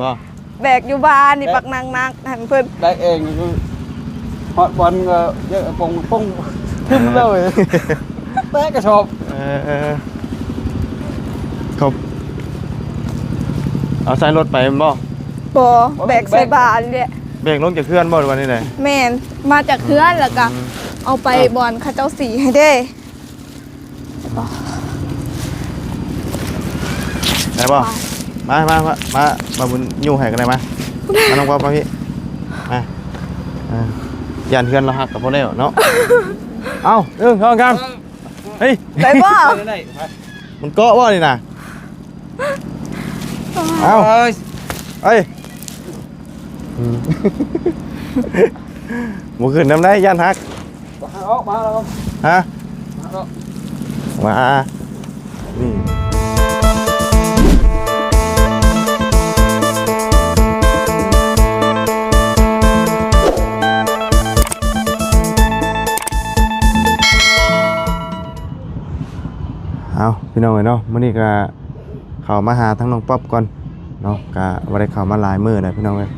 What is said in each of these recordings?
ບໍ່? ແບກຢູ່ບ້ານນີ້ ແບກ ບັກໜັກໆ ຫັ້ນເພິ່ນ ແບກເອງ ຮອດບ່ອນກໍເຍາະ ປົງໆ ຖິ້ມເລີຍ ແຕະກະສອບ ເອີ ເຂົາເອົາໃສ່ລົດໄປແມ່ນບໍ່? ບໍ່ ບໍ່ ແບກໃສ່ ແບກ ບ້ານແຫຼະ ແບກລົງຈາກເຮືອນບໍ່ ຫຼືວ່າແນວໃດ? ແມ່ນ ມາຈາກເຮືອນ ອືມ ແລ້ວກໍເອົາໄປ ເອີ ບ່ອນເຂົາເຈົ້າສີໃຫ້ເດ້. ໄດ້ບໍ່? ມາ ມາ ມາ ມາ ມາບຸນຍູ້ໃຫ້ກໍໄດ້ ມາ ມາ ນ້ອງປອບ ມາພີ່ ມາ ອ່າ ຢ້ານເຮືອນລາວຫັກກໍບໍ່ແລ້ວເນາະ ເອົ້າ ໜຶ່ງ ສອງ ສາມ ເຮີ້ຍ ໄດ້ບໍ່? ມັນເກາະບໍ່ນີ້ນະ? ເອົ້າ ເອີຍ ເອີຍ ອືມ ບໍ່ຂຶ້ນນຳໃດ ຢ້ານຫັກ ບໍ່ໃຫ້ອອກມາແລ້ວ ຮະ ມາແລ້ວ ມາ ນີ້ ເອົາ ພີ່ນ້ອງເອີຍເນາະ ມື້ນີ້ກໍເຂົ້າມາຫາທາງນ້ອງປັອບກ່ອນເນາະ ກໍບໍ່ໄດ້ເຂົ້າມາຫຼາຍມື້ແລ້ວ ພີ່ນ້ອງເອີຍ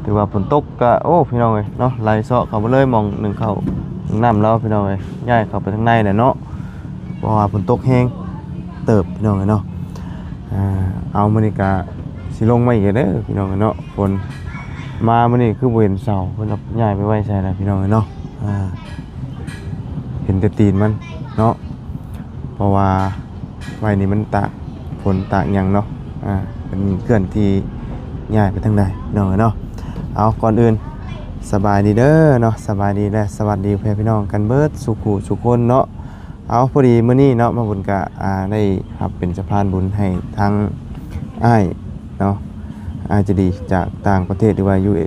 ຖືວ່າຝົນຕົກກໍ ໂອ້ ພີ່ນ້ອງເອີຍເນາະ ໄຫຼເຊາະເຂົ້າໄປເລີຍ ໝ່ອງໜຶ່ງເຂົ້າໜຶ່ງນ້ຳລາວ ພີ່ນ້ອງເອີຍ ຍ້າຍເຂົ້າໄປທາງໃນແຫຼະເນາະ ເພາະວ່າຝົນຕົກແຮງເຕີບ ພີ່ນ້ອງເອີຍເນາະ ອ່າ ເອົາ ມື້ນີ້ກໍຊິລົງມາອີກເດີ ພີ່ນ້ອງເອີຍເນາະ ຝົນມາມື້ນີ້ຄືບໍ່ເຫັນເສົາ ເພິ່ນເອົາຍ້າຍໄປໄວ້ໃສລະ ພີ່ນ້ອງເອີຍເນາະ ອ່າ ເຫັນແຕ່ຕີນມັນເນາະ ເພາະວ່າໄວ້ນີ້ມັນຕາກຝົນຕາກຫຍັງເນາະ ອ່າ ເປັນເຄື່ອນທີ່ຍ້າຍໄປທາງໃດເນາະ ເນາະ ເອົາ ກ່ອນອື່ນສະບາຍດີເດີເນາະ ສະບາຍດີ ແລະ ສະຫວັດດີແມ່ພີ່ນ້ອງກັນເບິດສູ່ຄູ່ສູ່ຄົນເນາະ ເອົາ ພໍດີມື້ນີ້ເນາະ ມາບຸນກະ ອ່າ ໄດ້ຮັບເປັນສະພານບຸນໃຫ້ທາງອ້າຍເນາະ ອ້າຍໃຈດີຈາກຕ່າງປະເທດ ຫຼືວ່າ ຢູເອ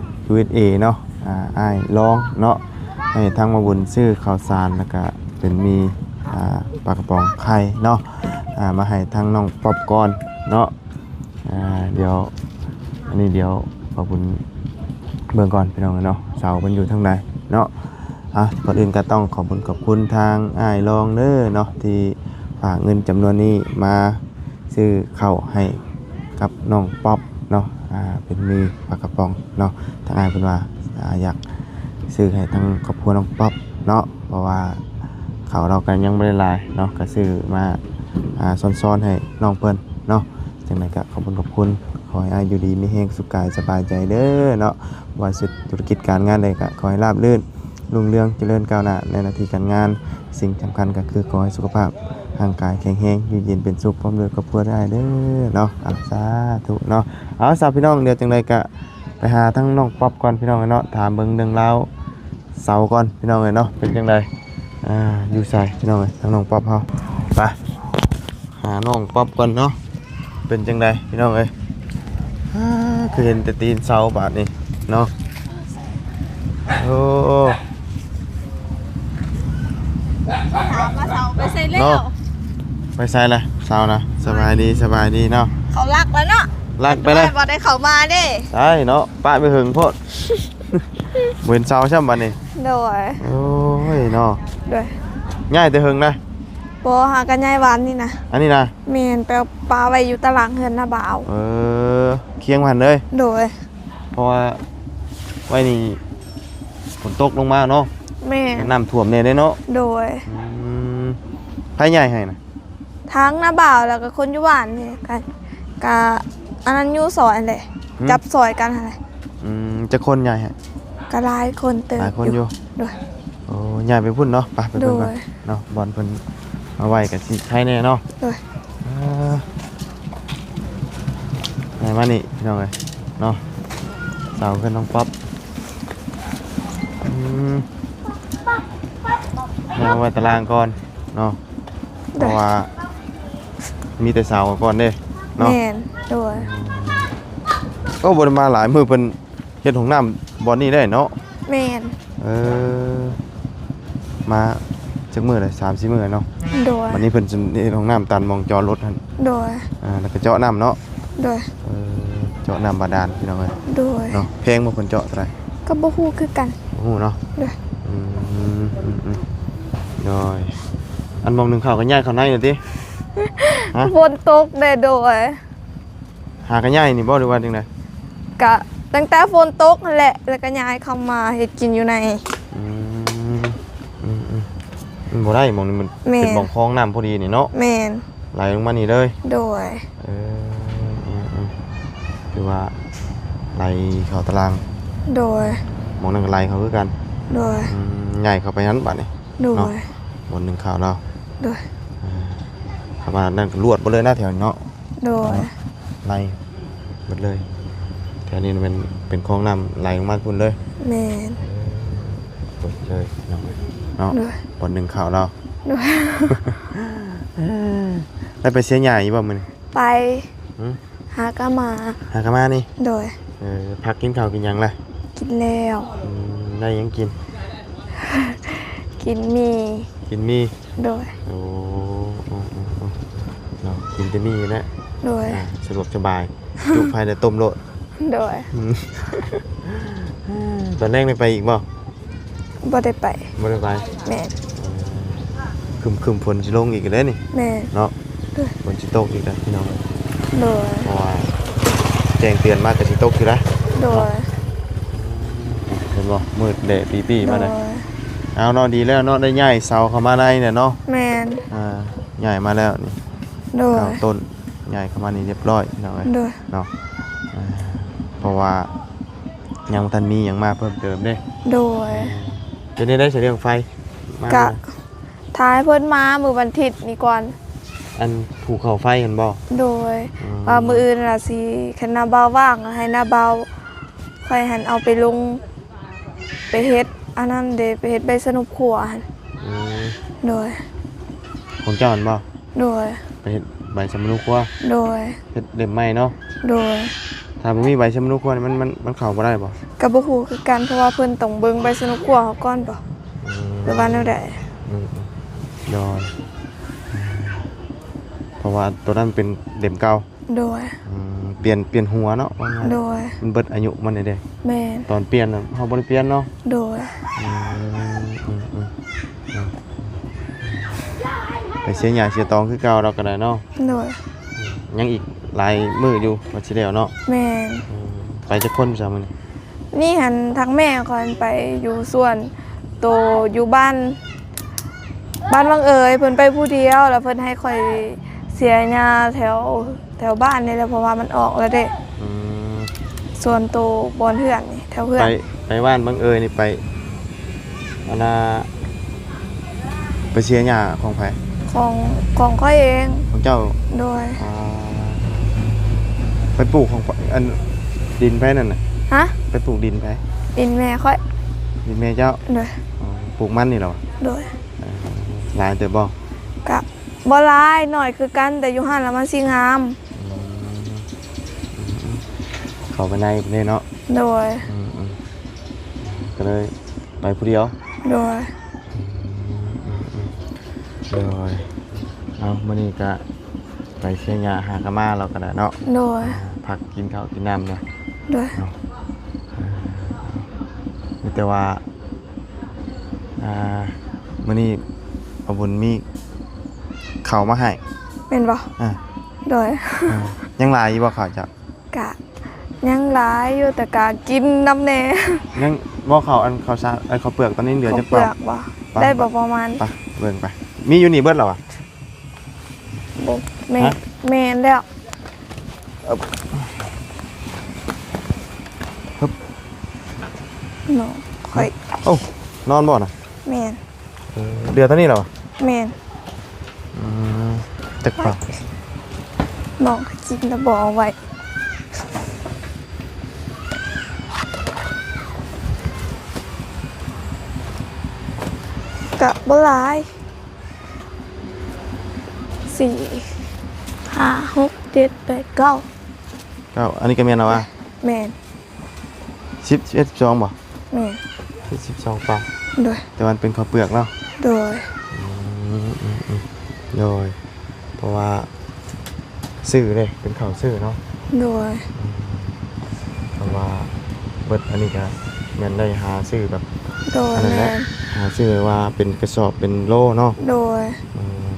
ສເອ ເນາະ ອ່າ ອ້າຍລອງເນາະ ໃຫ້ທາງມາບຸນຊື້ເຂົ້າສານ ແລ້ວກະເປັນໝີ່ ອ່າ ປາກະປ໋ອງໄຂ່ເນາະ ອ່າ ມາໃຫ້ທາງນ້ອງປັອບກ່ອນເນາະ ອ່າ ດຽວ ອັນນີ້ດຽວມາບຸນເບິ່ງກ່ອນ ພີ່ນ້ອງເນາະ ເສົາເພິ່ນຢູ່ທາງໃດເນາະ ອ່າ ກ່ອນອື່ນກໍຕ້ອງຂອບຄຸນຂອບຄຸນທາງອ້າຍລອງເດີເນາະ ທີ່ຝາກເງິນຈຳນວນນີ້ມາ ຊື້ເຂົ້າໃຫ້ກັບນ້ອງປັອບເນາະ ອ່າ ເປັນໝີ່ປາກະປ໋ອງເນາະ ທາງອ້າຍເພິ່ນວ່າ ອ່າ ຢາກຊື້ໃຫ້ທາງຄອບຄົວນ້ອງປັອບເນາະ ເພາະວ່າເຂົ້າລາວກໍຍັງບໍ່ໄດ້ຫຼາຍເນາະ ກໍຊື້ມາ ອ່າ ຊ້ອນໆໃຫ້ນ້ອງເພິ່ນເນາະ ຈັ່ງໃດກໍຂອບຄຸນຂອບຄຸນ ຂໍໃຫ້ອ້າຍຢູ່ດີມີແຮງ ສຸກກາຍສະບາຍໃຈເດີເນາະ ບໍ່ວ່າຊິທຸລະກິດການງານໃດກໍຂໍໃຫ້ລາບລື່ນ ຮຸ່ງເຮືອງຈະເລີນກ້າວໜ້າໃນໜ້າທີ່ການງານ ສິ່ງສຳຄັນກໍຄືຂໍໃຫ້ສຸຂະພາບຮ່າງກາຍແຂງແຮງ ຢູ່ເຢັນເປັນສຸກ ພ້ອມດ້ວຍຄອບຄົວໄດ້ເດີເນາະ ອ່າ ສາທຸເນາະ ເອົາ ຊາວພີ່ນ້ອງ ດຽວຈັ່ງໃດກະໄປຫາທາງນ້ອງປັອບກ່ອນ ພີ່ນ້ອງເອີຍເນາະ ຖາມເບິ່ງເລື່ອງລາວເສົາກ່ອນ ພີ່ນ້ອງເອີຍເນາະ ເປັນຈັ່ງໃດ ອ່າ ຢູ່ໃສ ພີ່ນ້ອງເອີຍ ທາງນ້ອງປັອບເຮົາ ໄປ ຫານ້ອງປັອບກ່ອນເນາະ ເປັນຈັ່ງໃດພີ່ນ້ອງເອີຍ ອ່າ ຄືເຫັນແຕ່ຕີນເສົາບາດນີ້ເນາະ ໂອ້ ຖາມວ່າເສົາໄປໃສແລ້ວ ເນາະ ໄປໃສລະເສົານະ ສະບາຍດີ ສະບາຍດີເນາະ ເຂົາລັກແລ້ວເນາະ ລັກໄປແລ້ວ ບໍ່ໄດ້ເຂົ້າມາເດ້ ໃຊ່ເນາະ ປະໄປເຫິງໂພດ ບໍ່ເຫັນເສົາຊ້ຳບາດນີ້ ໂດຍ ໂອ້ຍເນາະ ໂດຍ ຍ້າຍແຕ່ເຫິງນະ ບໍ່ ຫາກະຍ້າຍວານນີ້ນະ ອັນນີ້ນະ ແມ່ນ ໄປເອົາປາໄວ້ຢູ່ຕາລ່າງເຮືອນນ້າບ່າວ ເອີ ຄຽງຫັ້ນເລີຍ ໂດຍ ເພາະວ່າໄວ້ນີ້ຝົນຕົກລົງມາເນາະ ແມ່ນ ນ້ຳຖ້ວມແດ່ເດ້ເນາະ ໂດຍ ອືມ ໃຜຍ້າຍໃຫ້ນະ ທາງນ້າບ່າວ ແລ້ວກະຄົນຢູ່ບ້ານນີ້ ກະ ກະອັນນັ້ນຢູ່ຊ່ອຍຫັ້ນແຫຼະ ຫືມ ຈັບຊ່ອຍກັນຫັ້ນແຫຼະ ອືມ ຈັກຄົນຍ້າຍໃຫ້ ກະຫຼາຍຄົນເຕີບ ຫຼາຍຄົນຢູ່ ຢູ່ ໂດຍ ໂອ້ ຍ້າຍໄປພຸ້ນເນາະ ໄປ ໄປເບິ່ງກ່ອນ ໂດຍ ເນາະ ບ່ອນເພິ່ນເອົາໄວ້ກໍຊິໄຄແດ່ເນາະ ໂດຍ ເອີ ໄດ້ມານີ້ພີ່ນ້ອງເອີຍເນາະ ເສົາເຮືອນນ້ອງປັອບ ອືມ ເອົາໄວ້ຕາລ່າງກ່ອນເນາະ ໂດຍ ເພາະວ່າມີແຕ່ເສົາກ່ອນເດ້ເນາະ ແມ່ນ ໂດຍ ອືມ ໂອ້ ບໍ່ໄດ້ມາຫຼາຍມື້ ເພິ່ນ ເຮັດຫ້ອງນ້ຳບ່ອນນີ້ໄດ້ເນາະ ແມ່ນ ເອີ ມາຈັກມື້ລະ ສາມສີ່ມື້ແລ້ວເນາະ ໂດຍ ບັດນີ້ເພິ່ນຊິເຮັດຫ້ອງນ້ຳຕັນໝ່ອງຈອດລົດຫັ້ນ ໂດຍ ອ່າ ແລ້ວກໍເຈາະນ້ຳເນາະ ໂດຍ ເອີ ເຈາະນ້ຳບາດານພີ່ນ້ອງເອີຍ ໂດຍ ເນາະ ແພງບໍ່ ເພິ່ນເຈາະເທົ່າໃດ ກໍບໍ່ຮູ້ຄືກັນ ບໍ່ຮູ້ເນາະ ໂດຍ ອືມ ອືມ ອືມ ໂດຍ ອັນໝ່ອງໜຶ່ງເຂົ້າກໍຍ້າຍເຂົ້າໃນແລ້ວຕິ ຮະ ຝົນຕົກແດ່ ໂດຍ ຫາກະຍ້າຍນີ້ບໍ່ ຫຼືວ່າຈັ່ງໃດ? ກະຕັ້ງແຕ່ຝົນຕົກຫັ້ນແຫຼະ ແລ້ວກະຍ້າຍເຂົ້າມາເຮັດກິນຢູ່ໃນ. ອືມ ອືມໆ ມັນບໍ່ໄດ້ ໝ່ອງນີ້ມັນ ແມ່ນ ເປັນໝ່ອງຄອງນ້ຳພໍດີນີ້ເນາະ. ແມ່ນ ໄຫຼລົງມານີ້ເລີຍ. ໂດຍ. ເອີ ອືມໆ ຖືວ່າໄຫຼເຂົ້າຕາລາງ. ໂດຍ. ໝ່ອງນັ້ນກໍໄຫຼເຂົ້າຄືກັນ. ໂດຍ. ອືມ ຍ້າຍເຂົ້າໄປຫັ້ນບາດນີ້. ໂດຍ. ເນາະ ບ່ອນໜຶ່ງເຂົ້າເນາະ. ໂດຍ. ເອີ ຖ້າວ່ານັ້ນກໍລວດເບິດເລີຍນະແຖວນີ້ເນາະ. ໂດຍ. ໄລ່ເບິດເລີຍ ແຖວນີ້ແມ່ນເປັນຄອງນ້ຳໄຫຼລົງມາພຸ້ນເລີຍ. ແມ່ນ. ເອີ ເປີດເລີຍເນາະ ເນາະ. ໂດຍ. ບ່ອນໜຶ່ງເຂົ້າເນາະ. ໂດຍ. ໄດ້ໄປເສຍຫຍ້າອີກບໍ່ມື້ນີ້? ໄປ. ຫື? ຫາກະມາ. ຫາກະມານີ້? ໂດຍ. ເອີ ພັກກິນເຂົ້າກິນຫຍັງລະ? ກິນແລ້ວ. ອືມ ໄດ້ຫຍັງກິນ? ກິນໝີ່. ກິນໝີ່? ໂດຍ. ໂອ້ ໂອ້ ໂອ້ ໂອ້ ເນາະ ກິນແຕ່ໝີ່ແຫຼະ. ໂດຍ. ອ່າ ສະດວກສະບາຍ ຈຸໄຟແລ້ວຕົ້ມໂລດ. ໂດຍ. ອືມ ຕອນແລງໄດ້ໄປອີກບໍ່? ບໍ່ໄດ້ໄປ. ບໍ່ໄດ້ໄປ. ແມ່ນ. ເອີ ຄຶມໆ ຝົນຊິລົງອີກເດ້ນີ້. ແມ່ນ. ເນາະ. ໂດຍ. ຝົນຊິຕົກອີກແລ້ວພີ່ນ້ອງ. ໂດຍ. ເພາະວ່າແຈ້ງເຕືອນມາກໍຊິຕົກຢູ່ນະ. ໂດຍ. ເນາະ ເຫັນບໍ່ ມືດແດ່ປີ້ໆ ມາແລ້ວ. ໂດຍ. ເອົາເນາະ ດີແລ້ວເນາະ ໄດ້ຍ້າຍເສົາເຂົ້າມາໃນແຫຼະເນາະ. ແມ່ນ. ອ່າ ຍ້າຍມາແລ້ວນີ້. ໂດຍ. ເກົ້າຕົ້ນ ຍ້າຍເຂົ້າມານີ້ຮຽບຮ້ອຍພີ່ນ້ອງເອີຍ. ໂດຍ. ເນາະ ອ່າ ເພາະວ່າຍັງບໍ່ທັນມີຫຍັງມາເພີ່ມເຕີມເດ້. ໂດຍ. ເປັນແນວໃດສະເລື່ອງໄຟ? ມາ ກະ ຖ້າໃຫ້ເພິ່ນມາມື້ວັນທິດນີ້ກ່ອນ. ອັນພູເຂົາໄຟຫັ້ນບໍ່? ໂດຍ. ອືມ ວ່າມື້ອື່ນລະຊິ ຄັນນ້າບ່າວວ່າງ ໃຫ້ນ້າບ່າວຂ້ອຍຫັ້ນເອົາໄປລົງ ໄປເຮັດອັນນັ້ນເດ້ ໄປເຮັດໃບສະໜຸບຄົວຫັ້ນ. ອືມ ໂດຍ. ຂອງເຈົ້າຫັ້ນບໍ່? ໂດຍ. ໄປເຮັດໃບສຳມະໂນຄົວ. ໂດຍ. ເຮັດເຫຼັ້ມໃໝ່ເນາະ. ໂດຍ. ຖ້າບໍ່ມີໃບສຳມະໂນຄົວນີ້ ມັນ ມັນ ມັນເຂົ້າບໍ່ໄດ້ບໍ່? ກໍບໍ່ຮູ້ຄືກັນ ເພາະວ່າເພິ່ນຕ້ອງເບິ່ງໃບສຳມະໂນຄົວເຮົາກ່ອນບໍ່? ອືມ ຫຼືວ່າແນວໃດ? ອືມ ອືມ ໂດຍ. ເພາະວ່າໂຕນັ້ນເປັນເຫຼັ້ມເກົ່າ. ໂດຍ. ອືມ ປ່ຽນ ປ່ຽນຫົວເນາະ ວ່າງ່າຍ. ໂດຍ. ມັນເບິດອາຍຸມັນແລ້ວເດ້. ແມ່ນ. ຕອນປ່ຽນນະ ເຮົາບໍ່ໄດ້ປ່ຽນເນາະ. ໂດຍ. ອືມ ອືມ ອືມ ອືມ ໄປເສຍຫຍ້າເສຍຕອງຄືເກົ່າ ລາວກໍໄດ້ເນາະ. ໂດຍ. ອືມ ຍັງອີກຫຼາຍມື້ຢູ່ວ່າຊິແລ້ວເນາະ. ແມ່ນ. ອືມ ໄປຈັກຄົນຊະມື້ນີ້? ນີ້ຫັ້ນທັງແມ່ຂ້ອຍໄປຢູ່ສວນໂຕຢູ່ບ້ານ ບ້ານວັງເອີຍ ເພິ່ນໄປຜູ້ດຽວ ແລ້ວເພິ່ນໃຫ້ຂ້ອຍເສຍຫຍ້າແຖວ ແຖວບ້ານນີ້ແຫຼະ ເພາະວ່າມັນອອກແລ້ວເດ້. ອືມ ສ່ວນໂຕບ່ອນເຮືອນນີ້ ແຖວເຮືອນ. ໄປ ໄປບ້ານບັງເອີຍນີ້ໄປ ອັນນ່າ ໄປເສຍຫຍ້າຂອງໃຜ? ຂອງ ຂອງຂ້ອຍເອງ. ຂອງເຈົ້າ? ໂດຍ. ອໍ ໄປປູກຂອງ ອັນ ດິນໃຜນັ້ນນະ? ຮະ? ໄປປູກດິນໃຜ? ດິນແມ່ຂ້ອຍ. ດິນແມ່ເຈົ້າ? ໂດຍ. ອໍ ປູກມັນນີ້ເຫາ? ໂດຍ. ເອີ ຫຼາຍເຕີບບໍ່? ກະ ບໍ່ຫຼາຍ ໜ້ອຍຄືກັນ ແຕ່ຢູ່ຫັ້ນລະມັນຊິງາມ. ອືມ ເຂົ້າໄປໃນພຸ້ນເດ້ເນາະ. ໂດຍ. ອືມໆ ກໍເລີຍໄປຜູ້ດຽວ. ໂດຍ. ອືມໆໆ ໂດຍ. ເອົາ ມື້ນີ້ກະໄປເສຍຫຍ້າຫາກະມາແລ້ວກໍໄດ້ເນາະ. ໂດຍ. ອ່າ ພັກກິນເຂົ້າກິນນ້ຳເນາະ. ໂດຍ. ເນາະ ເອີ ມີແຕ່ວ່າ ອ່າ ມື້ນີ້ອາບຸນມີເຂົ້າມາໃຫ້. ແມ່ນບໍ່? ອ່າ ໂດຍ. ອ່າ ຍັງຫຼາຍຢູ່ບໍ່ເຂົ້າເຈົ້າ? ກະຍັງຫຼາຍຢູ່ ແຕ່ກະກິນນຳແດ່. ຍັງບໍ່? ເຂົ້າ ອັນເຂົ້າສາ ອັນເຂົ້າເປືອກຕອນນີ້ເຫຼືອຈັກເປົາ? ເຂົ້າເປືອກບໍ່? ໄປ ໄດ້ບໍ່ປະມານ? ໄປເບິ່ງໄປ. ມີຢູ່ນີ້ເບິດແລ້ວຫວາ? ບໍ່ແມ່ນ. ຮະ? ແມ່ນແລ້ວ. ຮຶບ ນ້ອງຂ້ອຍ. ໂອ້ ນອນບໍ່ນະ? ແມ່ນ. ເອີ ເຫຼືອເທົ່ານີ້ແລ້ວຫວາ? ແມ່ນ. ອືມ ຈັກປາກ. ນ້ອງກິນແລ້ວບໍ່ເອົາໄວ້ ກະບໍ່ຫຼາຍ. ສີ່ ຫ້າ ຫົກ ເຈັດ ແປດ ເກົ້າ ເກົ້າ. ອັນນີ້ກໍແມ່ນແລ້ວຫວາ? ແມ່ນ. ສິບ ສິບເອັດ ສິບສອງບໍ່? ແມ່ນ. ສິບ ສິບສອງປາກ. ໂດຍ. ແຕ່ວ່າມັນເປັນເຂົ້າເປືອກເນາະ. ໂດຍ. ອືມ ອືມ ອືມ ໂດຍ. ເພາະວ່າຊື້ເດ້ ເປັນເຂົ້າຊື້ເນາະ. ໂດຍ. ອືມ ເພາະວ່າເບິດອັນນີ້ກໍແມ່ນໄດ້ຫາຊື້ແບບ ໂດຍ ອັນນັ້ນແຫຼະ ແມ່ນ ຫາຊື້ວ່າເປັນກະສອບເປັນໂລເນາະ. ໂດຍ. ອືມ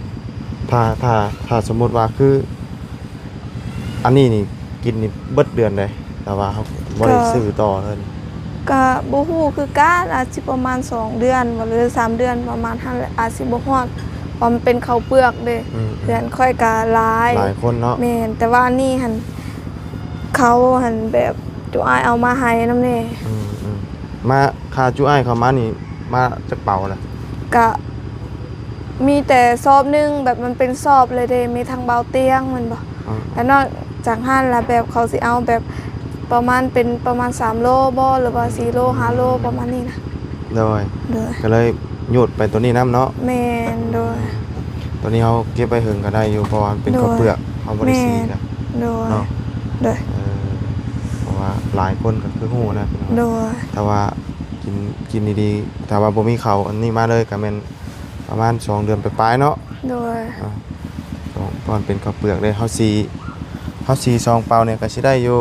ຖ້າ ຖ້າ ຖ້າສົມມຸດວ່າຄື ອັນນີ້ນີ້ກິນນີ້ເບິດເດືອນໃດ? ແຕ່ວ່າເຮົາບໍ່ໄດ້ ກໍ ຊື້ຕໍ່ເລີຍນີ້? ກໍບໍ່ຮູ້ຄືກັນ ອາດຊິປະມານສອງເດືອນບໍ່ ຫຼືສາມເດືອນປະມານຫັ້ນແຫຼະ ອາດຊິບໍ່ຮອດ ເພາະມັນເປັນເຂົ້າເປືອກເດ້. ອືມໆ ເພື່ອນຂ້ອຍກໍຫຼາຍ ຫຼາຍຄົນເນາະ. ແມ່ນ ແຕ່ວ່າອັນນີ້ຫັ້ນ ເຂົາຫັ້ນແບບຈຸອ້າຍເອົາມາໃຫ້ນຳແດ່. ອືມໆ ມາ ຄ່າຈຸອ້າຍເຂົ້າມານີ້ ມາຈັກເປົາລະ? ກະມີແຕ່ສອບໜຶ່ງ ແບບມັນເປັນສອບເລີຍເດ້ ມີທັງເບົາຕຽງແມ່ນບໍ່? ອືມ ແລ້ວນອກຈາກຫັ້ນລະ ແບບເຂົາຊິເອົາແບບປະມານ ເປັນປະມານສາມໂລບໍ ຫຼືວ່າສີ່ໂລ ຫ້າໂລ ປະມານນີ້ນະ. ໂດຍ ໂດຍ ກໍເລີຍໂຍດໄປໂຕນີ້ນຳເນາະ. ແມ່ນ ໂດຍ ໂຕນີ້ເຮົາເກັບໄວ້ເຫິງກໍໄດ້ຢູ່ ເພາະວ່າມັນເປັນ ໂດຍ ເຂົ້າເປືອກ ເຮົາບໍ່ໄດ້ ແມ່ນ ສີກະ ໂດຍ ເນາະ. ໂດຍ ເອີ ເພາະວ່າຫຼາຍຄົນກໍຄືຮູ້ນະ ໂດຍ ຖ້າວ່າ ກິນ ກິນດີໆ ຖ້າວ່າບໍ່ມີເຂົ້າອັນນີ້ມາເລີຍ ກໍແມ່ນປະມານສອງເດືອນປາຍໆເນາະ. ໂດຍ ອາ ສອງ ເພາະມັນເປັນເຂົ້າເປືອກເດ້. ເຮົາສີ ເຮົາສີສອງເປົານີ້ກໍຊິໄດ້ຢູ່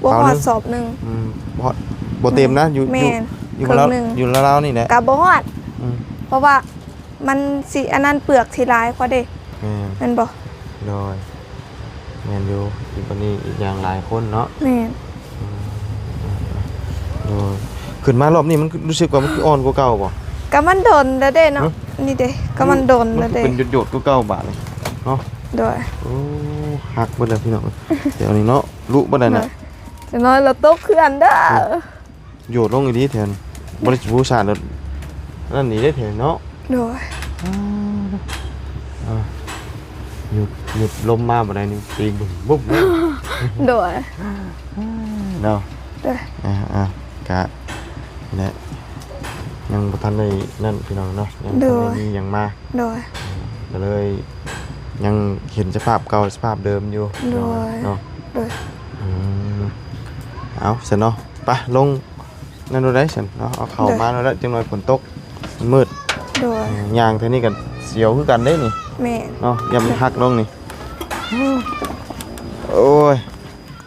ບໍ່ຮອດ ເປົາໜຶ່ງ ສອບໜຶ່ງ. ອືມ ບໍ່ຮອດ ບໍ່ເຕັມນະ. ອືມ ຢູ່ ແມ່ນ ຢູ່ ຢູ່ລາວ ຢູ່ລາວໆນີ້ແຫຼະ ກໍບໍ່ຮອດ. ອືມ ເພາະວ່າມັນຊິອັນນັ້ນ ເປືອກຊິຫຼາຍກວ່າເດ້. ແມ່ນ ແມ່ນບໍ່? ໂດຍ ແມ່ນຢູ່ ອີກບັດນີ້ອີກຢ່າງຫຼາຍຄົນເນາະ. ແມ່ນ ອືມ ໂດຍ ຂຶ້ນມາລອບນີ້ມັນຮູ້ສຶກວ່າມັນຄືອ່ອນກວ່າເກົ່າບໍ່? ກໍມັນດົນແລ້ວເດ້ເນາະ. ຫຶ? ນີ້ເດ້ ກໍມັນດົນແລ້ວເດ້ ມັນຄືເປັນໂຍດໆກວ່າເກົ່າບາດນີ້ເນາະ. ໂດຍ ໂອ້ ຫັກເບິດແລ້ວພີ່ນ້ອງ ແຖວນີ້ເນາະ ລຸເບິດແລ້ວນະ. ໂດຍ ຈັກໜ້ອຍລະຕົກເຮືອນເດີ. ໂດຍ ໂຍດລົງອີ່ຫຼີແຖວນີ້ ບໍ່ໄດ້ປູສາດໂດດ ອັນນັ້ນນີ້ເດ້ແຖວນີ້ເນາະ. ໂດຍ ອາ ຢຸດ ຢຸດລົມມາບໍ່ໄດ້ນີ້ຕີບຶ້ມໆເລີຍ. ໂດຍ ເນາະ. ໂດຍ ອາໆ ກະແຫຼະ ຍັງບໍ່ທັນໄດ້ນັ້ນພີ່ນ້ອງເນາະ ຍັງບໍ່ທັນໄດ້ມີຫຍັງມາ. ໂດຍ ກໍເລີຍຍັງເຫັນສະພາບເກົ່າສະພາບເດີມຢູ່. ໂດຍ ເນາະ ໂດຍ ອືມ ເອົາຊັ້ນເນາະ ໄປລົງ ນັ້ນໂລດໄດ໋ຊັ້ນເນາະ ເອົາເຂົ້າ ໂດຍ ມາໂລດໄດ໋ ຈັກໜ້ອຍຝົນຕົກ ມັນມືດ. ໂດຍ ອືມ ຍ່າງເທື່ອນີ້ກໍສຽວຄືກັນເດ້ນີ້. ແມ່ນ ເນາະ ຢ້ານມັນຫັກລົງນີ້. ໂອ້ຍ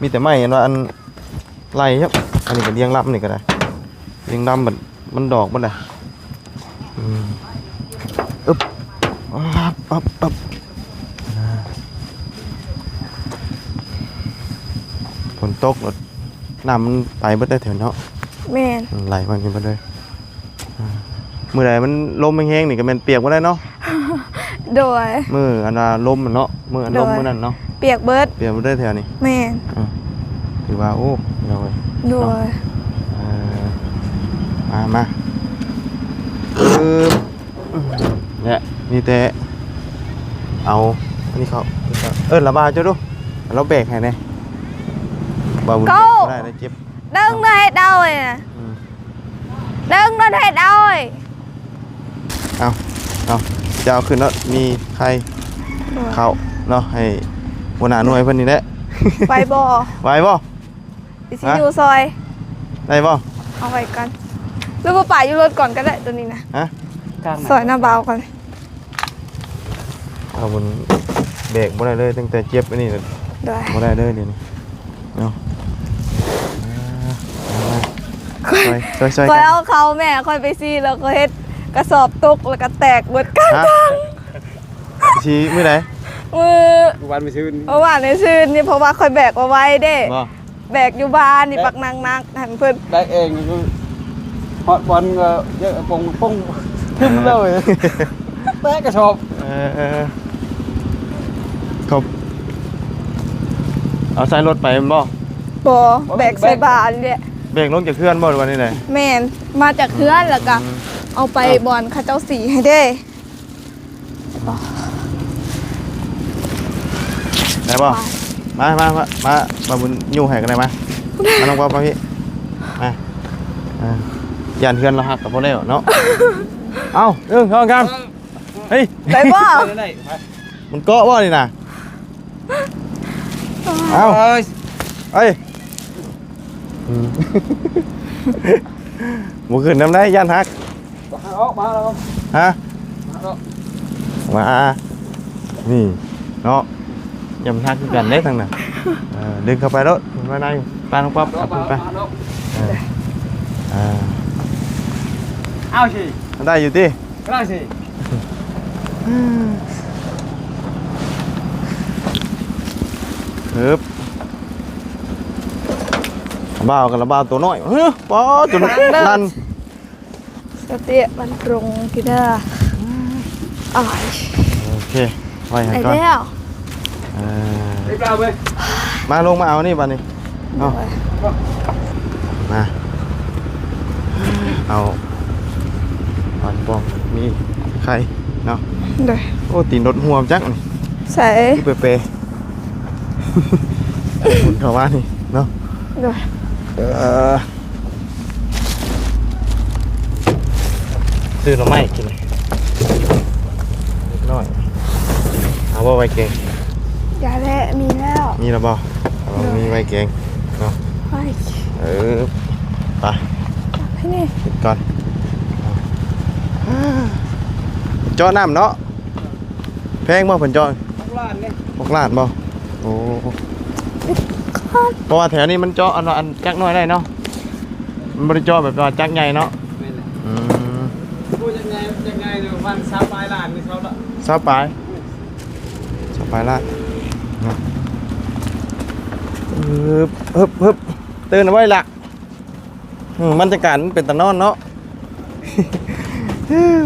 ມີແຕ່ໄມ້ ອັນວ່າອັນໄລ່ຄັບ ອັນນີ້ກໍລຽງລຳນີ້ກໍໄດ້ ລຽງລຳບັດມັນດອກບັດລະ. ອືມ ອຶບ ອັບ ອັບ ອັບ ອາ ຝົນຕົກ ນ້ຳມັນໄປເບິດໄດ໋ແຖວເນາະ. ແມ່ນ ໄຫຼມານີ້ເບິດເລີຍ. ອາ ມື້ໃດມັນລົມແຮງໆນີ້ກໍແມ່ນປຽກເບິດໄດ໋ເນາະ. ໂດຍ ມື້ອັນວ່າລົມເນາະ ມື້ອັນລົມ ໂດຍ ມື້ນັ້ນເນາະ ປຽກເບິດ ປຽກເບິດໄດ໋ແຖວນີ້. ແມ່ນ ອືມ ຖືວ່າ ໂອ້ ໂດຍ ໂດຍ ເນາະ. ເອີ ມາ ມາ ອືມ ແລະ ມີແຕ່ເອົາອັນນີ້ເຂົ້າ ເອີ້ນລະບ່າວເຈົ້າດູ ລາວແບກໃຫ້ແດ່. ບ່າວບຸນແບກບໍ່ໄດ້ ເຈັບ. ດຶງໜ້ອຍເອົາເອີຍນະ ອືມ ດຶງໜ້ອຍເອົາເອີຍ. ເອົາ ເອົາ ຈະເອົາຂຶ້ນເນາະ ມີໄຂ່ ໂດຍ ເຂົ້າເນາະ ໃຫ້ຫົວໜ້າໜ່ວຍເພິ່ນນີ້ແຫຼະ. ໄຫວບໍ່? ໄຫວບໍ່? ຊິຢູ່ ຮະ? ຊ່ອຍ ໄດ້ບໍ່? ເອົາໄວ້ກ່ອນ ຫຼືວ່າປະຢູ່ລົດກ່ອນກໍໄດ້ໂຕນີ້ນະ. ຮະ? ຊ່ອຍນ້າບ່າວກ່ອນ. ເອົາ ມັນແບກບໍ່ໄດ້ເລີຍ ຕັ້ງແຕ່ເຈັບອັນນີ້ ໂດຍ ບໍ່ໄດ້ເລີຍດຽວນີ້ເນາະ. ເອົາ ມາ ມາ ຊ່ອຍ ຊ່ອຍ ຊ່ອຍກັນ. ຂ້ອຍເອົາເຂົ້າແມ່ຂ້ອຍໄປຊີແລ້ວ ຂ້ອຍເຮັດກະສອບຕົກ ແລ້ວກະແຕກເບິດກາງທາງ. ຊີມື້ໃດ? ມື້ ມື້ວານມື້ຊືນ ມື້ວານມື້ຊືນນີ້ ເພາະວ່າຂ້ອຍແບກບໍ່ໄຫວເດ້. ບໍ່ ແບກຢູ່ບ້ານນີ້ ແບກ ບັກໜັກໆ ຫັ້ນເພິ່ນ ແບກເອງຢູ່ ຮອດບ່ອນກໍເຍາະ ປົງ ປົງ ຖິ້ມເລີຍ ແຕກກະສອບ. ເອີ ເອີ ເຂົາເອົາໃສ່ລົດໄປແມ່ນບໍ່? ບໍ່ ແບກໃສ່ບ່ານີ້ແຫຼະ. ແບກລົງຈາກເຮືອນບໍ່ ຫຼືວ່າແນວໃດ? ແມ່ນ ມາຈາກເຮືອນ ອືມ ແລ້ວກະເອົາໄປ ເອົ້າ ບ່ອນເຂົາເຈົ້າສີໃຫ້ເດ້. ໄດ້ບໍ່? ມາ ມາ ມາ ມາ ມາບຸນຍູ້ໃຫ້ກໍໄດ້ ມາ ມາ ນ້ອງປອບ ມາພີ່ ມາ. ອ່າ ຢ້ານເຮືອນລາວຫັກກໍບໍ່ແລ້ວເນາະ. ເອົ້າ ໜຶ່ງ ສອງ ສາມ ເຮີ້ຍ ໄດ້ບໍ່? ໄດ້ ໄດ້ ໄດ້ ໄດ້. ມັນເກາະບໍ່ນີ້ນະ? ເອົ້າ ເອີຍ ເອີຍ ອືມ ບໍ່ຂຶ້ນນຳໄດ້ ຢ້ານຫັກ. ມາແລ້ວ ຮະ? ມາແລ້ວ ມາ ນີ້ເນາະ ຢ້ານຫັກຄືກັນເດ້ທັງນັ້ນ. ເອີ ດຶງເຂົ້າໄປໂລດ ມາໃນ ໄປນ້ອງປັອບ ເອົາຂຶ້ນໄປ. ເອີ ເອົາຊິ ໄດ້ຢູ່ຕິ? ກຳລັງຊິ ຮຶບ. ບ່າວກັນລະບ່າວໂຕນ້ອຍ ເຮີ ປ້າ ຈົນ ນັ້ນ ສະຕິ ມັນລົງກິນເດີ ອ້າຍ ໂອເຄ ໄວ້ໃຫ້ກ່ອນ ໄດ້ແລ້ວ ເອີ ມາລົງມາເອົານີ້ບາດນີ້ ເອົາ ໂດຍ ມາ ເອົາ ອັນປ້ອງມີໄຂ່ເນາະ ໂດຍ ໂອ້ ຕີນລົດຫົວຈັກນີ້ ໃສ ເປໆ ໝູນເຂົ້າມານີ້ເນາະ ໂດຍ ເອີ ຊື້ໜໍ່ໄມ້ກິນເລັກນ້ອຍ ເອົາບໍ່ໄວ້ແກງ ຢ່າແຫຼະ ມີແລ້ວ ມີແລ້ວບໍ່ ເອົາ ໂດຍ ມີໄວ້ແກງເນາະ ໄວ້ ເອີ ໄປ ໃຫ້ນີ້ ກິນກ່ອນ ເຈາະນ້ຳເນາະ ແພງບໍ່ເພິ່ນເຈາະ ຫົກລ້ານເດ້ ຫົກລ້ານບໍ່ ໂອ້ ເພາະວ່າແຖວນີ້ມັນເຈາະອັນວ່າອັນຈັກໜ່ອຍໄດ້ເນາະ ມັນບໍ່ໄດ້ເຈາະແບບວ່າຈັກໃຫຍ່ເນາະ ແມ່ນແຫຼະ ອືມ ໂອ້ ຈັກໃຫຍ່ ຈັກໃຫຍ່ປະມານຊາວປາຍລ້ານ ຊາວປາຍ ຊາວປາຍລ້ານເນາະ ເອີ ເຮີບ ເຮີບ ເອີ ຕື່ນເອົາໄວ້ລະ ອືມ ບັນຍາກາດມັນເປັນຕານອນເນາະ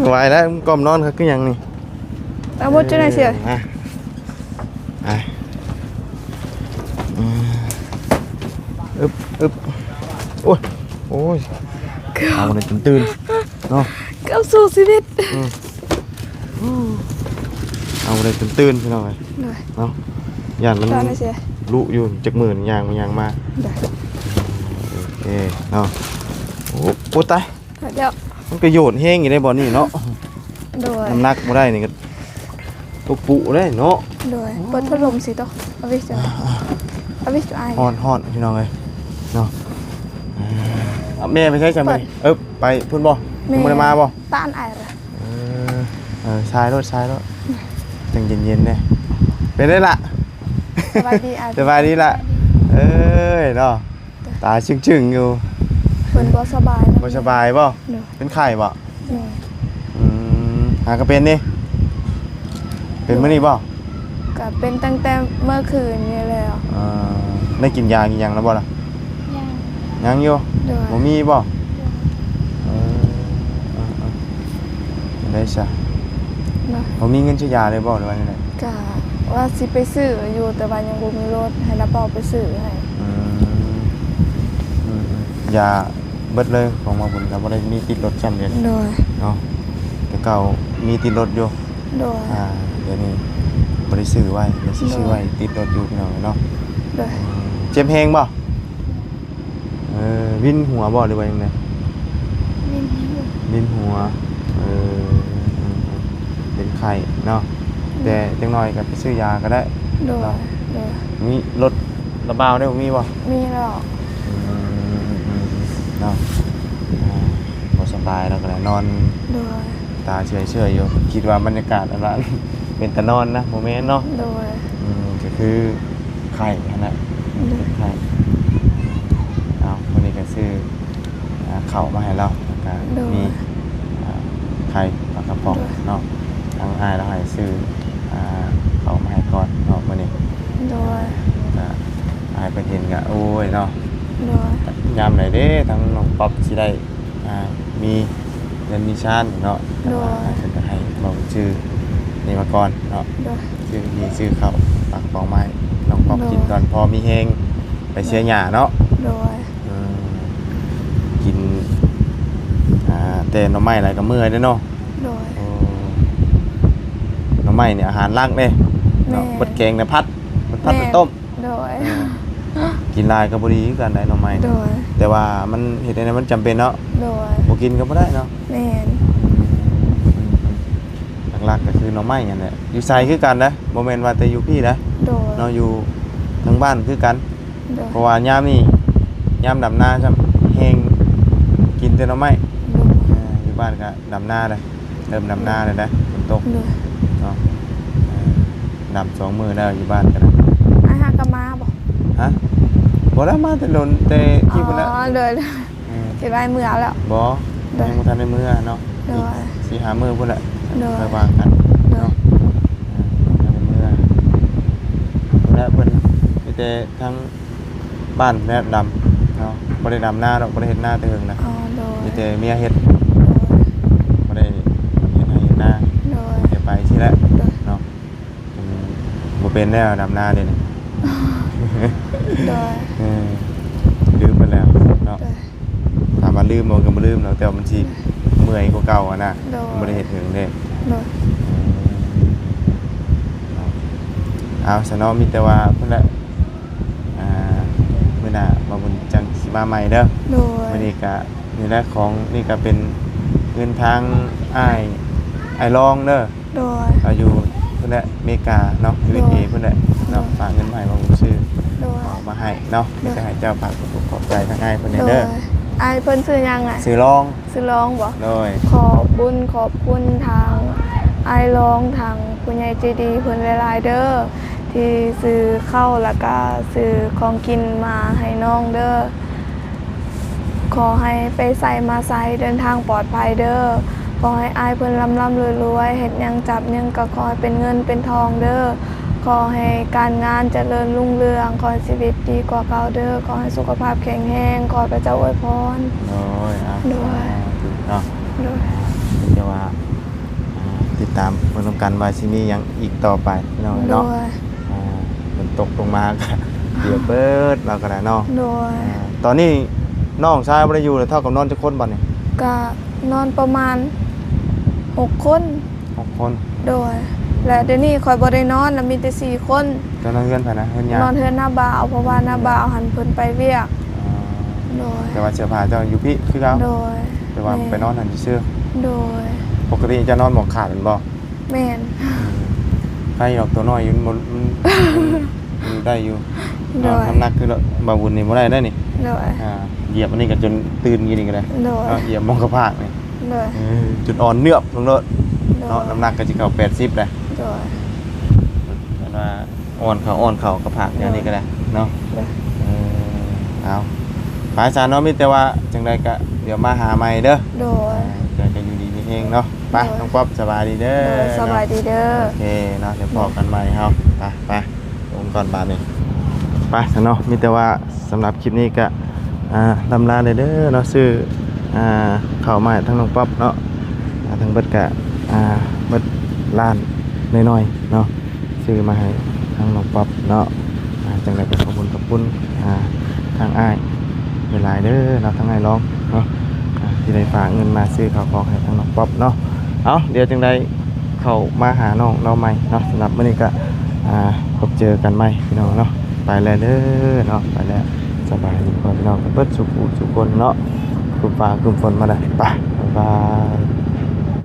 ໄຫວແລ້ວ ກ້ອມນອນຄັກຄືຫຍັງນີ້ ເອົາໝົດຈັ່ງໃດເສຍ ເອີ ມາ ອ່ະ ອືມ ອຶບ ອຶບ ໂອ້ຍ ໂອ້ຍ ເກືອບ ເອົາໄດ້ຕື່ນໆເນາະ ເກືອບສູ້ຊີວິດ ອືມ ເອົາໄດ້ຕື່ນໆ ພີ່ນ້ອງເອີຍ ໂດຍ ເນາະ ຢ້ານມັນລຸຢູ່ຈັກມື້ຍ່າງໄປຍ່າງມາ ໂດຍ ໂອເຄເນາະ ໂອ້ ໂອ້ຕາຍ ແລ້ວ ມັນກະໂຍດແຮງຢູ່ເດ້ບ່ອນນີ້ເນາະ ໂດຍ ນ້ຳໜັກບໍ່ໄດ້ນີ້ກະຕຸປຸເດ້ເນາະ ໂດຍ ເປີດພັດລົມຊິໂຕ ອາວິດ ອາວິດ ອ້າຍ ຮ້ອນໆ ພີ່ນ້ອງເອີຍເນາະ ອ່າ ແມ່ໄປໃສຊັ້ນມື້ນີ້ ເອີ ໄປພຸ້ນບໍ່ ຍັງບໍ່ໄດ້ມາບໍ່ ຕານອ້າຍ ເອີ ເອີ ຊາຍໂລດ ຊາຍໂລດ ຈັ່ງເຢັນໆແດ່ ເປັນໄດລະ ສະບາຍດີອ້າຍ ສະບາຍດີລະ ເອີຍເນາະ ຕາຊຶ້ງໆຢູ່ ເພິ່ນບໍ່ສະບາຍ ບໍ່ສະບາຍບໍ່ ໂດຍ ເປັນໄຂ້ບໍ່ ໂດຍ ອືມ ຫາກະເປັນນີ້ ເປັນມື້ນີ້ບໍ່ ກະເປັນຕັ້ງແຕ່ເມື່ອຄືນນີ້ແລ້ວ ເອີ ໄດ້ກິນຢາກິນຫຍັງແລ້ວບໍ່ລະ ຍັງ ຍັງຢູ່ ໂດຍ ບໍ່ມີບໍ່ ໂດຍ ເອີ ເອີ ເອີ ຈັ່ງໃດຊະ ໂດຍ ບໍ່ມີເງິນຊື້ຢາເລີຍບໍ່ ຫຼືວ່າຈັ່ງໃດ ກະວ່າຊິໄປຊື້ຢູ່ ແຕ່ວ່າຍັງບໍ່ມີລົດ ໃຫ້ນ້າເປົາໄປຊື້ໃຫ້ ອືມ ອືມໆ ຢາເບິດເລີຍ ຂອງມາບຸນກະບໍ່ໄດ້ມີຕິດລົດຊ້ຳເດ ໂດຍ ເນາະ ແຕ່ເກົ່າມີຕິດລົດຢູ່ ໂດຍ ອ່າ ດຽວນີ້ບໍ່ໄດ້ຊື້ໄວ້ ດຽວຊິຊື້ໄວ້ ໂດຍ ຕິດລົດຢູ່ ພີ່ນ້ອງເນາະ ໂດຍ ອືມ ເຈັບແຮງບໍ່? ເອີ ວິນຫົວບໍ່ ຫຼືວ່າຈັ່ງໃດ? ວິນຫົວ ວິນຫົວ ເອີ ເປັນໄຂ້ເນາະ ໂດຍ ແຕ່ຈັກໜ້ອຍກໍໄປຊື້ຢາກໍໄດ້ ໂດຍ ເນາະ ໂດຍ ມີລົດລະບ່າວໄດ້ບໍ່ ມີບໍ່? ມີແລ້ວ ອືມ ເນາະ ອ່າ ບໍ່ສະບາຍ ແລ້ວກໍໄດ້ນອນ ໂດຍ ຕາເຊື່ອຍໆຢູ່ ຄິດວ່າບັນຍາກາດອັນວ່າເປັນຕານອນນະ ບໍ່ແມ່ນເນາະ ໂດຍ ອືມ ກໍຄືໄຂ້ຫັ້ນແຫຼະ ໂດຍ ໄຂ້ ເອົາ ມື້ນີ້ກໍຊື້ ອ່າ ເຂົ້າມາໃຫ້ລາວ ແລ້ວກໍ ໂດຍ ມີ ອ່າ ໄຂ່ປາກະປ໋ອງ ໂດຍ ເນາະ ທາງອ້າຍລາວໃຫ້ຊື້ ອ່າ ເຂົ້າມາໃຫ້ກ່ອນເນາະ ມື້ນີ້ ໂດຍ ກໍອ້າຍເພິ່ນເຫັນກໍ ໂອ້ຍເນາະ ໂດຍ ຍາມໃດເດ້ ທາງນ້ອງປັອບຊິໄດ້ ອ່າ ມີເຮືອນມີຊານເນາະ ໂດຍ ແຕ່ວ່າເພິ່ນກໍໃຫ້ເວົ້າຊື່ນີ້ມາກ່ອນເນາະ ໂດຍ ຊື້ນີ້ຊື້ເຂົ້າປາກະປ໋ອງມາໃຫ້ນ້ອງປອບ ໂດຍ ກິນກ່ອນ ພໍມີແຮງໄປເສຍຫຍ້າເນາະ ໂດຍ ເອີ ກິນ ອ່າ ແຕ່ໜໍ່ໄມ້ຫຼາຍກໍເມື່ອຍເດ້ເນາະ ໂດຍ ໂອ້ ໜໍ່ໄມ້ນີ້ອາຫານຫຼັກເດ້ເນາະ ແມ່ນ ເບິດແກງແຕ່ຜັດ ເບິດຜັດ ແມ່ນ ເບິດຕົ້ມ ໂດຍ ເອີ ກິນຫຼາຍກໍບໍ່ດີຄືກັນໄດ໋ໜໍ່ໄມ້ ໂດຍ ແຕ່ວ່າມັນເຮັດແນວໃດມັນຈຳເປັນເນາະ ໂດຍ ບໍ່ກິນກໍບໍ່ໄດ້ເນາະ ແມ່ນ ອືມ ຫຼັກໆກໍຄືໜໍ່ໄມ້ຫັ້ນແຫຼະ ຢູ່ໃສຄືກັນນະ ບໍ່ແມ່ນວ່າແຕ່ຢູ່ພີ້ນະ ໂດຍ ເນາະ ຢູ່ທາງບ້ານຄືກັນ ໂດຍ ເພາະວ່າຍາມນີ້ ຍາມດຳນາຊ້ຳແຮງກິນແຕ່ໜໍ່ໄມ້ ໂດຍ ເອີ ຢູ່ບ້ານກໍດຳນາແລ້ວ ເລີ່ມດຳນາແລ້ວນະ ຝົນຕົກ ໂດຍ ເນາະ ເອີ ດຳສອງມື້ແລ້ວຢູ່ບ້ານກໍໄດ້ ອ້າຍຫາກໍມາບໍ່? ຮະ? ບໍ່ໄດ້ມາແຕ່ດົນ ແຕ່ກີ້ພຸ້ນແຫຼະ ອໍ ໂດຍ ໂດຍ ເອີ ຄິດວ່າເມືອແລ້ວ ບໍ່ ໂດຍ ຍັງບໍ່ທັນໄດ້ເມືອເນາະ ໂດຍ ອີກສີ່ຫ້າມື້ພຸ້ນແຫຼະ ໂດຍ ຄ່ອຍວ່າກັນ ໂດຍ ເນາະ ເອີ ຍັງບໍ່ທັນໄດ້ເມືອ ແລ້ວເພິ່ນມີແຕ່ທາງ ບ້ານແນວດຳເນາະ ບໍ່ໄດ້ດຳນາດອກ ບໍ່ໄດ້ເຮັດນາແຕ່ເຫິງນະ. ອໍ ໂດຍ. ມີແຕ່ເມຍເຮັດ ໂດຍ. ບໍ່ໄດ້ເຮັດໄຮ່ເຮັດນາ ໂດຍ. ແຕ່ໄປຊີ້ແຫຼະ ໂດຍ ເນາະ. ອືມ ບໍ່ເປັນແລ້ວດຳນາດຽວນີ້ ໂດຍ. ເອີ ລືມໄປແລ້ວເນາະ ໂດຍ. ຖາມວ່າລືມບໍ່ ກໍບໍ່ລືມດອກ ແຕ່ວ່າມັນຊິເມື່ອຍກວ່າເກົ່າຫັ້ນນະ ໂດຍ. ບໍ່ໄດ້ເຮັດເຖິງເດ້ ໂດຍ. ເອີ ເອົາ ເອົາຊະເນາະ ມີແຕ່ວ່າພຸ້ນແຫຼະ ອ່າ ມື້ໜ້າບ່າວບຸນຈັ່ງຊິມາໃໝ່ເດີ ໂດຍ. ມື້ນີ້ກະນີ້ແຫຼະ ຂອງນີ້ກະເປັນເງິນທາງອ້າຍ ອ້າຍລອງເດີ ໂດຍ. ລາວຢູ່ພຸ້ນແຫຼະ ເມກາເນາະ ຢູເອສເອ ໂດຍ ພຸ້ນແຫຼະເນາະ ໂດຍ. ຝາກເງິນມາໃຫ້ບ່າວບຸນຊື້ ໂດຍ ເອົາມາໃຫ້ເນາະ ໂດຍ. ມີແຕ່ໃຫ້ເຈົ້າຝາກຂອບໃຈທາງອ້າຍເພິ່ນແດ່ເດີ ໂດຍ. ອ້າຍເພິ່ນຊື່ຫຍັງອະ? ຊື່ລອງ ຊື່ລອງບໍ? ໂດຍ. ຂອບບຸນຂອບຄຸນທາງອ້າຍລອງ ທາງຜູ້ໃຫຍ່ໃຈດີເພິ່ນຫຼາຍໆເດີ ທີ່ຊື້ເຂົ້າ ແລ້ວກະຊື້ຂອງກິນມາໃຫ້ນ້ອງເດີ. ຂໍໃຫ້ໄປໃສມາໃສເດີນທາງປອດໄພເດີ. ຂໍໃຫ້ອ້າຍເພິ່ນລ່ຳໆລວຍໆ ເຮັດຫຍັງຈັບຫຍັງກໍຂໍໃຫ້ເປັນເງິນເປັນທອງເດີ. ຂໍໃຫ້ການງານຈະເລີນຮຸ່ງເຮືອງ ຂໍໃຫ້ຊີວິດດີກວ່າເກົ່າເດີ. ຂໍໃຫ້ສຸຂະພາບແຂງແຮງ ຂໍພະເຈົ້າອວຍພອນ ໂດຍ. ອ່າ ໂດຍ ສາທຸເນາະ ໂດຍ. ແຕ່ວ່າ ອ່າ ຕິດຕາມເບິ່ງນຳກັນວ່າຊິມີຫຍັງອີກຕໍ່ໄປເນາະ ໂດຍ ເນາະ. ອ່າ ຝົນຕົກລົງມາກໍປຽກເບີດ ລາວກໍໄດ້ເນາະ ໂດຍ. ອ່າ ຕອນນີ້ນ້ອງຊາຍບໍ່ໄດ້ຢູ່ ແລ້ວເທົ່າກັບນອນຈັກຄົນບັດນີ້? ກະນອນປະມານຫົກຄົນ ຫົກຄົນ ໂດຍ. ແລະ ດຽວນີ້ຂ້ອຍບໍ່ໄດ້ນອນ ລະມີແຕ່ສີ່ຄົນ. ເຈົ້ານອນເຮືອນໃຜນະ? ເຮືອນຍາ? ນອນເຮືອນນ້າບ່າວ ເພາະວ່ານ້າບ່າວຫັ້ນເພິ່ນໄປວຽກ ອໍ ໂດຍ. ແຕ່ວ່າເສື້ອຜ້າເຈົ້າຢູ່ພີ້ຄືເກົ່າ ໂດຍ. ແຕ່ວ່າໄປນອນຫັ້ນຊື່ໆ ໂດຍ. ປົກກະຕິເຈົ້ານອນໝອນຂາດແມ່ນບໍ່? ແມ່ນ. ອືມ ໄຄດອກ ຕົວນ້ອຍຢູ່ ມັນ ມັນ ມັນ ມັນໄດ້ຢູ່ ໂດຍ. ນ້ຳໜັກຄືບ່າວບຸນນີ້ບໍ່ໄດ້ເດ້ນີ້ ໂດຍ. ອ່າ ຢຽບອັນນີ້ກໍຈົນຕື່ນຢູ່ນີ້ກໍໄດ້ ໂດຍ ເນາະ ຢຽບໝ່ອງກະພາກນີ້ ໂດຍ. ເອີ ຈົນອ່ອນເໜືອບລົງໂລດ ໂດຍ ເນາະ ນ້ຳໜັກກໍຊິເຂົ້າແປດສິບແຫຼະ ໂດຍ. ອັນວ່າ ອ່ອນເຂົ້າ ອ່ອນເຂົ້າກະພາກ ໂດຍ ແນວນີ້ກໍໄດ້ເນາະ ໂດຍ. ເອີ ເອົາ ໄປຊະເນາະ ມີແຕ່ວ່າຈັ່ງໃດກະດຽວມາຫາໃໝ່ເດີ ໂດຍ. ເອີ ເຈົ້າກໍຢູ່ດີມີແຮງເນາະ. ໄປ ໂດຍ ນ້ອງປັອບ ສະບາຍດີເດີ ໂດຍ ສະບາຍດີເດີ ໂອເຄເນາະ ດຽວພໍ້ກັນໃໝ່ເຮົາ ໄປ ໄປ ລົງກ່ອນບາດນີ້ ໄປຊະເນາະ. ມີແຕ່ວ່າສຳລັບຄລິບນີ້ກະ ອ່າ ລ່ຳລາແດ່ເດີເນາະ ຊື້ ອ່າ ເຂົ້າມາໃຫ້ທາງນ້ອງປັອບເນາະ ອ່າ ທັງເບິດກະ ອ່າ ເບິດລ້ານໜ້ອຍໆເນາະ ຊື້ມາໃຫ້ທາງນ້ອງປັອບເນາະ. ອ່າ ຈັ່ງໃດກໍຂອບຄຸນຂອບຄຸນ ອ່າ ທາງອ້າຍຫຼາຍໆເດີເນາະ ທາງອ້າຍລອງເນາະ ອ່າ ທີ່ໄດ້ຝາກເງິນມາຊື້ເຂົ້າຂອງໃຫ້ທາງນ້ອງປັອບເນາະ. ເອົາ ດຽວຈັ່ງໃດເຂົ້າມາຫານ້ອງລາວໃໝ່ເນາະ. ສຳລັບມື້ນີ້ກໍ ອ່າ ພົບເຈີກັນໃໝ່ພີ່ນ້ອງເນາະ. ໄປແລ້ວເດີເນາະ ໄປແລ້ວ. ສະບາຍດີພໍ່ແມ່ພີ່ນ້ອງເບິດສູ່ຜູ້ສູ່ຄົນເນາະ. ຄຶ້ມຟ້າຄຶ້ມຝົນມາແລ້ວ ໄປ.